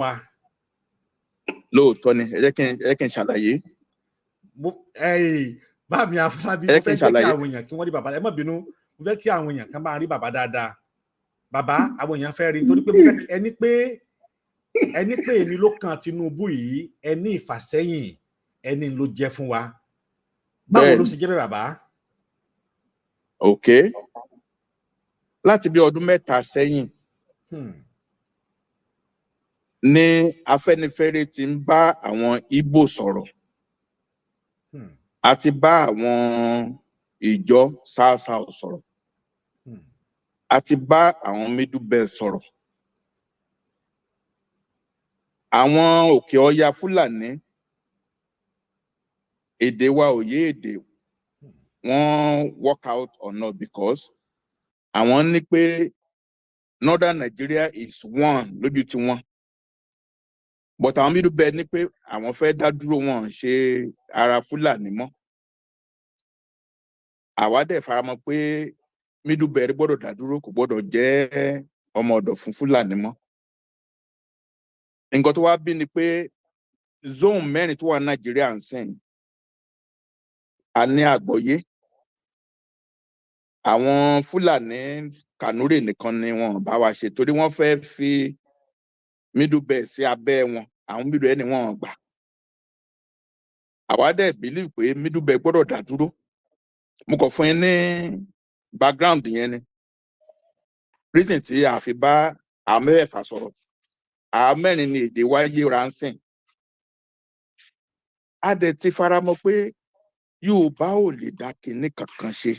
wa. Lóòótọ́ ni. Ẹ jẹ́ kí n ṣàlàyé. Mo bá mi Afọlábí, Ẹ mo jẹ́ kí fẹ́ n jẹ́ kí ṣàlàyé. àwọn èèyàn kí wọ́n rí bàbá. Ẹ má bínú, mo fẹ́ kí àwọn èèyàn kan bá rí bàbá dáadáa. Bàbá, àwọn èèyàn fẹ́ rí, nítorí pé mo fẹ́ ẹni pé èmi ló kan Tinubu yìí, ẹni ìfàsẹ́yìn ẹni ló jẹ́ fún wa. Báwo ló Bẹ́ẹ̀ni. ṣe jẹ́ bẹ́ẹ̀, bàbá? Ok, láti bí ọdún 3 sẹ́yìn ní Afẹ́nifẹ́re ti ń bá àwọn Ìgbò sọ̀rọ̀. A ti bá àwọn ìjọ South South sọ̀rọ̀. A ti bá àwọn Middle Belt sọ̀rọ̀. Àwọn Òkè Ọya Fúlàní, èdè wa ò yé èdè wọ́n work out or not, because àwọn ní pé Northern Nigeria is one lójú tiwọn, but àwọn Middle Belt ní pé àwọn fẹ́ dá dúró, wọn ò ṣe ara Fúlàní mọ́. Àwa dẹ̀ faramọ́ pé Middle Belt gbọ́dọ̀ dá dúró, kò gbọ́dọ̀ jẹ́ ọmọ ọ̀dọ̀ fún Fúlàní mọ́. Nǹkan tó wá bí ni pé zone mẹ́rin tó wà ní Nàìjíríà ń sìn, a ní àgbọ́yé. Àwọn Fúlàní Kànúrè nìkan ni wọn bá wa ṣe, torí wọ́n fẹ́ fi Middle Belt sí abẹ́ wọn. Àwọn Middle Belt ni wọ́n gbà. Àwa dẹ̀ believe pé Middle Belt gbọ́dọ̀ dá dúró. Mo kàn fún yín ní background yẹn ni reason tí a fi bá àwọn mẹ́fẹ̀ẹ̀fà sọ̀rọ̀. Àwọn mẹ́rin ni èdè wa yéra ń sìn. A dẹ̀ ti faramọ́ pé Yorùbá ò lè dá kinní kankan ṣe.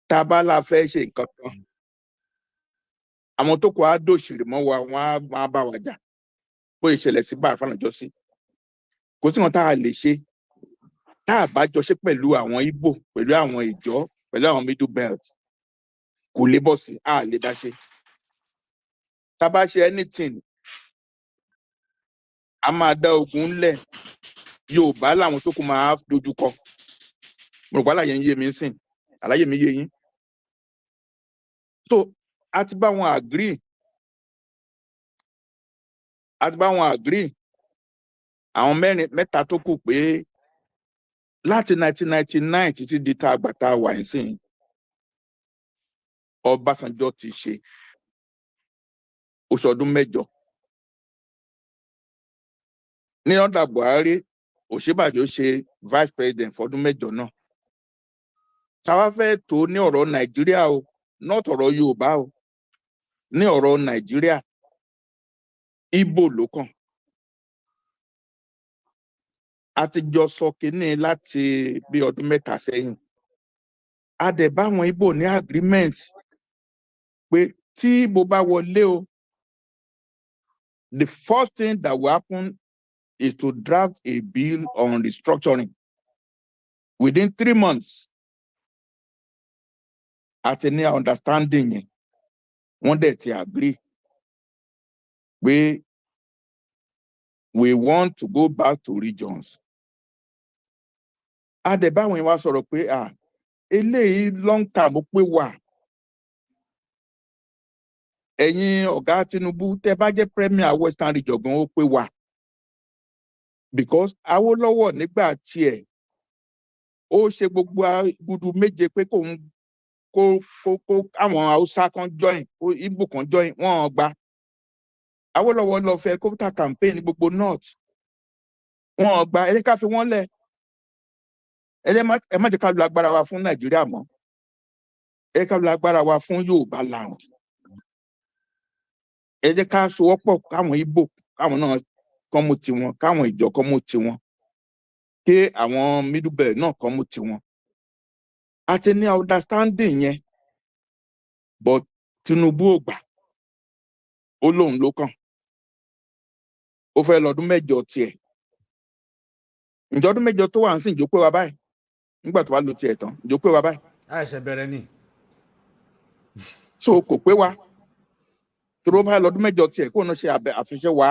Tá a bá la fẹ́ ṣe nǹkan kan, àwọn tó kọ á dòṣìrì mọ́ wa, wọ́n á máa bá wa jà, bó ìṣẹ̀lẹ̀ sí bá àfàlàjọ sí. Kò sí wọn tá a lè ṣe tá a bá jọ ṣe pẹ̀lú àwọn Ìgbò, pẹ̀lú àwọn Ìjọ, pẹ̀lú àwọn Middle Belt, kò lè bọ̀ sí. A lè dá ṣe. Tá a bá ṣe anything, a máa dá ogun ńlẹ̀. Yorùbá làwọn tó kù máa dojú kọ. Mo rò pé àlàyé ń yé mi sìn, àlàyé mi yé yín. So a ti bá wọn agree, àwọn mẹ́rin mẹ́ta tó kù, pé láti 1999 títí di tá a gbà tá a wà nísìnyí, Ọbásanjọ́ ti ṣe oṣù ọdún 8. Ní ọ̀dà Buhari, Ọ̀ṣínbàjò ṣe vice president fọdún 8 náà. Táwa fẹ́ tó ní ọ̀rọ̀ Nàìjíríà o, not ọ̀rọ̀ Yorùbá o, ní ọ̀rọ̀ Nàìjíríà, Ìgbò ló kàn. A ti jọ sọ kínní láti bí ọdún 3 sẹ́yìn. A dẹ̀ bá àwọn Ìgbò ní agreement pé tí Ìgbò bá wọlé o, the first thing that will happen is to draft a bill on restructuring within 3 months. Àti ní understanding yẹn, wọ́n dẹ̀ ti agree pé we want to go back to regions. A dẹ̀ báwọn yẹn wá sọ̀rọ̀ pé, ah, eléyìí long term, ó pé wà. Ẹ̀yin ọ̀gá Tinubu, tẹ́ bá jẹ́ premier Western Region gan, ó pé wà, because Awólọ́wọ̀ nígbà tiẹ̀, ó ṣe gbogbo gudu méje pé kóun kó àwọn Haúsá kan join, kó Igbo kan join. Wọ́n gba. Awólọ́wọ̀ lọ fẹ́ helicopter campaign ní gbogbo north, wọ́n gba. Ẹ jẹ́ ká fi wọ́n lẹ̀. Ẹ má jẹ́ ká lo agbára wa fún Nàìjíríà mọ́. Ẹ jẹ́ ká lo agbára wa fún Yorùbá land. Ẹ jẹ́ ká sowọ́pọ̀, káwọn Ìgbò, káwọn náà kán mú tiwọn, káwọn ìjọ kán mú tiwọn, kí àwọn Middle Belt náà kán mú tiwọn. A ti ní understanding yẹn, but Tinubu ò gbà. Ó lóun ló kàn, ó fẹ́ lọ́dún 8 tiẹ̀. Ǹjẹ́ ọdún 8 tó wà ń sìn, ìjó pé wa báyìí? Nígbà tó wà lò tiẹ̀ tán, ìjó pé wa báyìí? Àìsẹ̀ bẹ̀rẹ̀ ni. So kò pé wa, tó ló bá lọ́dún 8 tiẹ̀, kó náà ṣe àtúnṣe wa.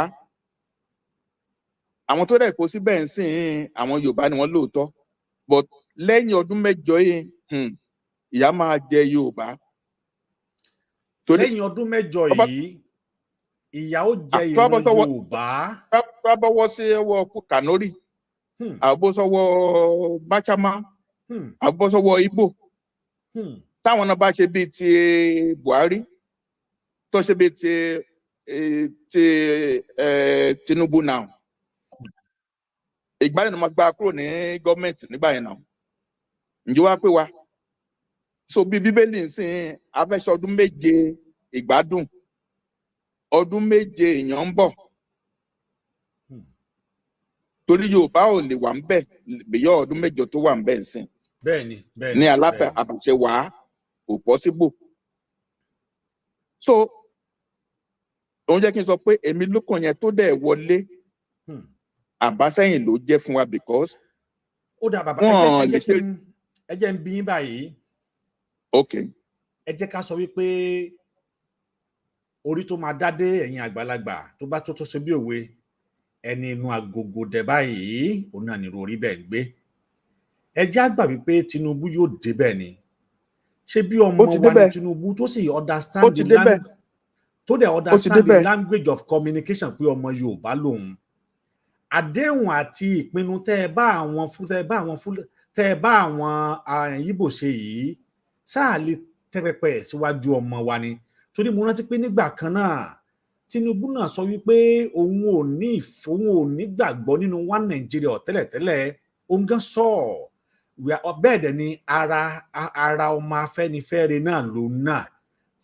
Àwọn tó dẹ̀ kó síbẹ̀ ń sìn, àwọn Yorùbá ni wọ́n lóòótọ́, but lẹ́yìn ọdún 8 yìí, ìyà máa jẹ Yorùbá. Lẹ́yìn ọdún 8 yìí. Ìyà ó jẹ Tó bá ìran bọ́ sọ́wọ́ Yorùbá. Tó bá bọ́wọ́ sí ọwọ́ Kanuri, àbó sọ́wọ́ Bachama, àbó sọ́wọ́ Igbo, táwọn náà bá ṣe bíi ti Buhari, tó ṣe bíi ti Tinubu now, ìgbà yẹn ni wọ́n gba kúrò ní gọ́ọ̀mẹ̀ntì nígbà yẹn náà. Ǹjẹ́ wàá pé wa so bí Bíbélì ń sìn afẹ́sọ ọdún 7 ìgbádùn, ọdún 7 èèyàn ń bọ̀, torí Yorùbá ò lè wà ń bẹ̀ bíyọ́ ọdún 8 tó wà ń bẹ̀ ń sìn bẹ́ẹ̀ni bẹ́ẹ̀ni ní alápẹ̀ àbàṣẹ wàá kò possible. So òun jẹ́ kí n sọ pé èmi lókàn yẹn tó dẹ̀ wọlé, àbásẹ́yìn ló jẹ́ fún wa because Ó dà, bàbá, wọn ẹ lè jẹ́ kí ṣe. Ẹ jẹ́ n bi yín báyìí. Ok. Ẹ jẹ́ ká sọ wípé orí tó máa dádé, ẹ̀yin àgbàlagbà, tó bá tó tó ṣe bí òwe, ẹni inú agogo dẹ báyìí, òun náà nírú orí bẹ́ẹ̀ ń gbé. Ẹ jẹ́ á gbà wípé Tinubu yóò débẹ̀ ni. Ṣé bí ọmọ Ó ti wa ní débẹ̀. Tinubu tó sì understand Ó ti the débẹ̀. tó dẹ̀ Ó ti understand the débẹ̀. language of communication pé ọmọ Yorùbá lòun, àdéhùn àti ìpinnu tẹ́ ẹ bá àwọn Ìgbò ṣe yìí, sáà lè tẹ́ pẹpẹ ẹ̀ síwájú ọmọ wa ni? Torí mo rántí pé nígbà kan náà, Tinubu náà sọ wípé òun ò ní gbàgbọ́ nínú one Nigeria tẹ́lẹ̀tẹ́lẹ̀. Òun gan sọ bẹ́ẹ̀ dẹ̀ ni ara ọmọ Afẹ́nifẹ́re náà lòun náà.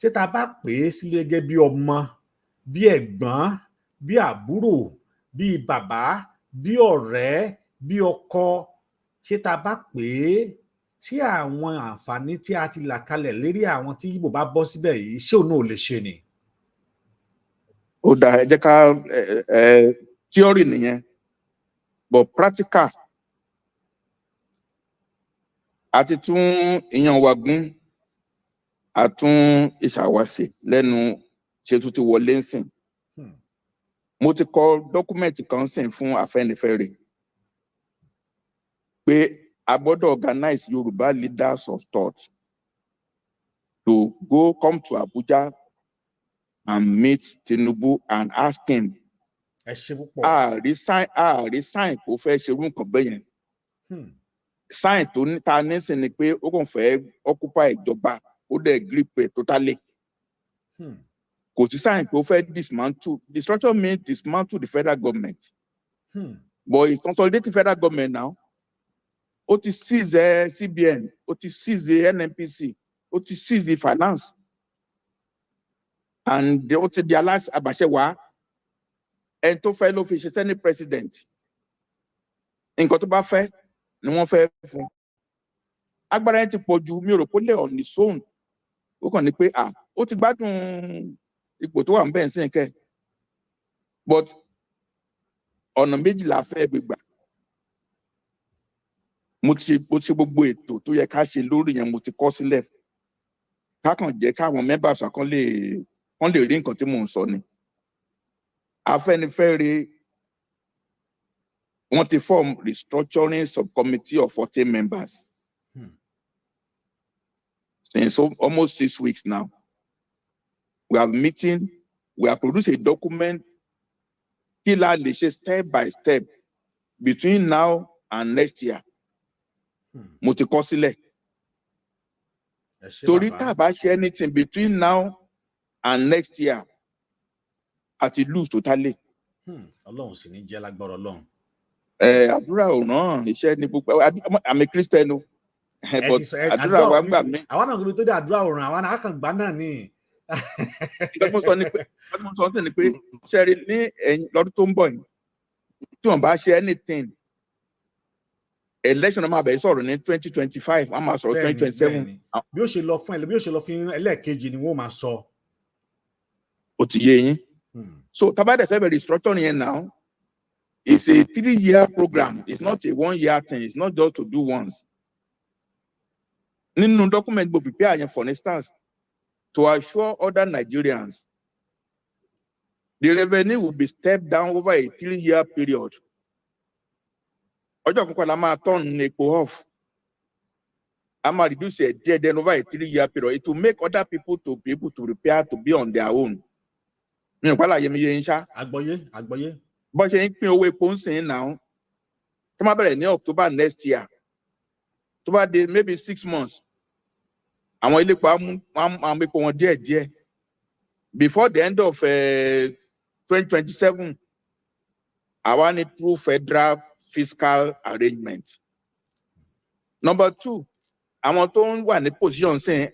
Ṣé tá a bá pè é sílé gẹ́gẹ́ bí ọmọ, bí ẹ̀gbọ́n, bí àbúrò, bí bàbá, bí ọ̀rẹ́, bí ọkọ, ṣé tá a bá pè é, ṣé àwọn àǹfààní tí a ti là kalẹ̀ lérí àwọn tí Ìgbò bá bọ́ síbẹ̀ yìí, ṣé òun náà ò lè ṣe ni? Ó dáa, ẹ jẹ́ ká ẹ ẹ theory nìyẹn, but practical, a ti tún ìyàn wa gún, a tún ìṣàwàṣe lẹ́nu ṣe tún ti wọlé ń sìn. Mo ti kọ document kan sìn fún Afẹ́nifẹ́re pé a gbọ́dọ̀ organize Yorùbá leaders of thought to go come to Abuja and meet Tinubu and ask him. Ẹ ṣe púpọ̀. Ààrí sign kò fẹ́ ṣerú nǹkan bẹ́ẹ̀ yẹn. Sign tó ní ta nísìn ni pé ó kàn fẹ́ occupy ìjọba, ó dẹ̀ grip ẹ̀ totally. Kò sí sign pé ó fẹ́ dismantle the structure, means dismantle the federal government, but he consolidated federal government now. Ó ti seize CBN, ó ti seize NNPC, ó ti seize the finance and ó ti di aláṣẹ àbàṣẹwàá. Ẹni tó fẹ́ ló fi ṣe senate president. Nǹkan tó bá fẹ́ ni wọ́n fẹ́ fún. Agbára yẹn ti pọ̀ ju. Mi ò rò pé ó lè on his own. Ó kàn ní pé ah, ó ti gbádùn ipò tó wà ń bẹ̀ ń sìn kẹ́, but ọ̀nà méjì la fẹ́ gbégbà. Mo ti ṣe gbogbo ètò tó yẹ ká ṣe lórí yẹn, mo ti kọ sílẹ̀. Ká kàn jẹ́ káwọn members kan lè kán lè rí nǹkan tí mò ń sọ ni. Afẹ́nifẹ́re, wọ́n ti form restructuring subcommittee of 14 members since almost 6 weeks now. We have meeting, we have produced a document, kí la lè ṣe step by step between now and next year. Mo ti kọ sílẹ̀. Ẹ ṣé, Torí bàbá. tá a bá ṣe anything between now and next year, a ti lose totally. Ọlọ́run sì ní jẹ́, lágbára Ọlọ́run. Ẹ àdúrà ò ràn iṣẹ́ ní gbogbo. I'm a Christian o, Ẹ but ti sọ ẹ àdúrà wa gbà mí. Àwa náà níbi tó dé, àdúrà òrùn àwa náà kàn gbá náà ni. Nǹkan tí mo sọ ni pé ṣẹ́rí ní ẹ̀yìn lọ́dún tó ń bọ̀ yìí, tí wọ́n bá ṣe anything, election náà máa bẹ̀rẹ̀ sọ̀rọ̀ ní 2025, wọ́n máa sọ̀rọ̀ 2027. Bẹ́ẹ̀ni. Bí ó ṣe lọ fún ẹlẹ́ẹ̀kejì ni wọ́n máa sọ. Ó ti yé yín. So tá a bá dẹ̀ fẹ́ bẹ̀rẹ̀ restructuring yẹn now, it's a 3-year program. It's not a 1-year thing. It's not just to do once. Nínú document mo prepare yẹn, for instance, to assure other Nigerians, the revenue will be stepped down over a 3-year period. Ọjọ́ kan kọ́ la máa turn epo off. A máa reduce ẹ̀ díẹ̀ díẹ̀ over a 3-year period. It will make other people to be able to prepare to be on their own. Mi ò pàlàyé mi yé yín ṣá? Àgbọ́yé, àgbọ́yé. Bó ṣe ń pín owó epo ń sìn náà, tó má bẹ̀rẹ̀ ní October next year, tó bá di maybe 6 months, àwọn iléepo á mú á mú epo wọn díẹ̀ díẹ̀. Before the end of 2027, àwa ní true federal fiscal arrangement. Number two, àwọn tó ń wà ní position sìn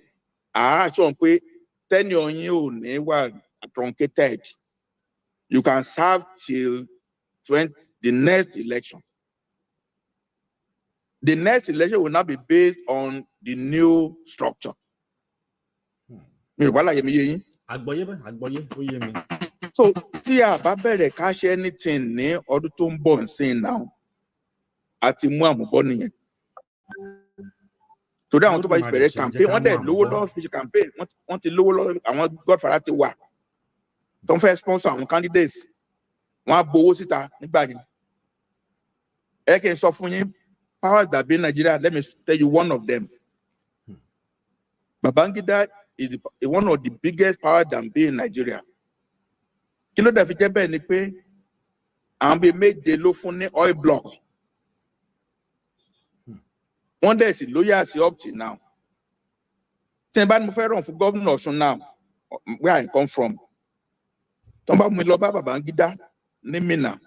àá sọ pé tenure yín ò ní wà truncated. You can serve till the next election. The next election will now be based on the new structure. Mi ò wá láyé mi yé yín? Àgbọ́yé bẹ́ẹ̀, àgbọ́yé, ó yé mi. So tí a bá bẹ̀rẹ̀ ká ṣe anything ní ọdún tó ń bọ̀ nsìn náà, a ti mú àmúbọ́ nìyẹn, torí àwọn tó bá ti Olódùmarè bẹ̀rẹ̀ ṣe jẹ́ campaign, ká wọ́n mú dẹ̀ lówó àmúbọ́. lọ́wọ́ fi ṣe campaign. Wọ́n ti lówó lọ́wọ́. Àwọn godfather ti wà tó ń fẹ́ sponsor àwọn candidates. Wọ́n á gbowó síta nígbà yẹn. Ẹ kí n sọ fún yín, powers that be in Nigeria, let me tell you one of them. Babangida is one of the biggest power that be in Nigeria. Kí ló dẹ̀ fi jẹ́ bẹ́ẹ̀ ni pé àwọn bíi méje ló fún ní oil block. Wọ́n dẹ̀ sì loyal sí up till now. Tí n bá ní mo fẹ́ run fún gómìnà Ọ̀ṣun now, where I come from, tó ń bá mú mi lọ bá Babangida ní Minna,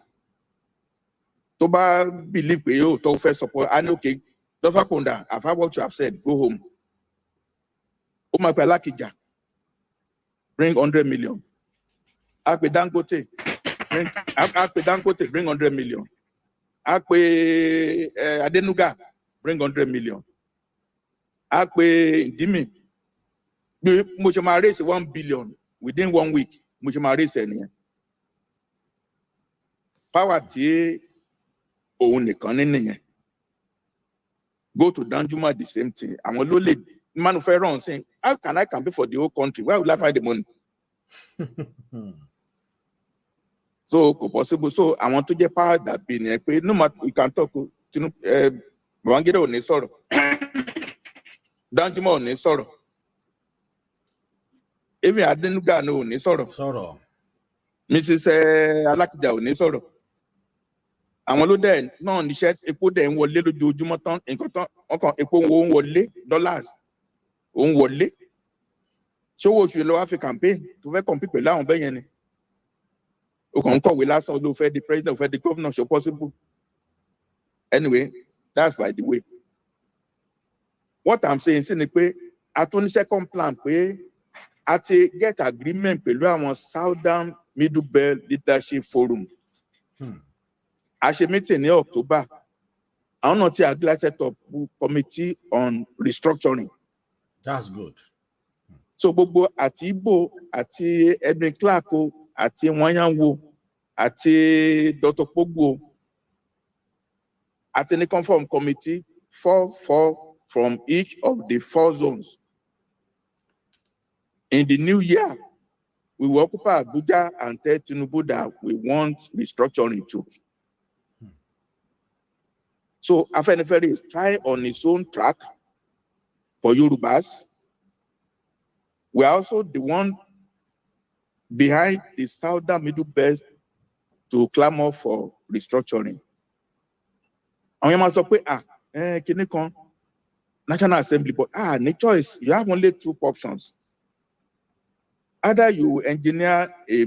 tó bá believe pé yóò tó fẹ́ support, á ní, "Okay, Dọ́fà Kòndà, I've heard what you have said, go home." Ó máa pe Alákìjà, "Bring 100 million." Á pe Dangote, bring, á pe Dangote, "Bring 100 million." Á pe Adenuga, "Bring 100 million." Á pe Ndimi. Bí mo ṣe máa raise 1 billion within one week, mo ṣe máa raise ẹ nìyẹn. Power tí òun nìkan ní nìyẹn. Go to Danjuma, the same thing. Àwọn ló lè manu fẹ́ run sí. How can I campaign for the whole country? Where will I find the money? So kò possible. So àwọn tó jẹ́ power that be nìyẹn pé no matter, we can talk o, Tinubu, Babangida ò ní sọ̀rọ̀, Danjuma ò ní sọ̀rọ̀, even Adenuga náà ò ní sọ̀rọ̀. Sọ̀rọ̀. Mrs Alákìjà ò ní sọ̀rọ̀. Àwọn ló dẹ̀ náà níṣẹ́. Epo dẹ̀ ń wọlé lójoojúmọ́ tán, nǹkan tán wọ́n kàn, epo ń wọlé, dollars ó ń wọlé. Ṣé owó oṣù ló wá fi campaign tó fẹ́ compete pẹ̀lú àwọn bẹ́yẹn ni? O kàn ń kọ̀wé lásán, ló fẹ́ di president, ó fẹ́ di governor. Ṣó possible? Anyway, that's by the way. What I'm saying sí ni pé a tún ní second plan, pé a ti get agreement pẹ̀lú àwọn Southern Middle Belt Leadership Forum. A ṣe meeting ní October. Àwọn náà ti agree láti set up committee on restructuring. That's good. So gbogbo àti Igbo àti Edwin Clark o, àti Nwanyanwu àti Dr. Pogbo, àti ní conform committee, four four from each of the four zones. In the new year, we will occupy Abuja and tell Tinubu that we want restructuring too. So Afenifere is trying on his own track for Yorubas. We are also the one behind the Southern Middle Belt to clamor for restructuring. Àwọn yẹn máa sọ pé, ah, kinní kan National Assembly, but ah, ní choice, you have only two options. Either you engineer a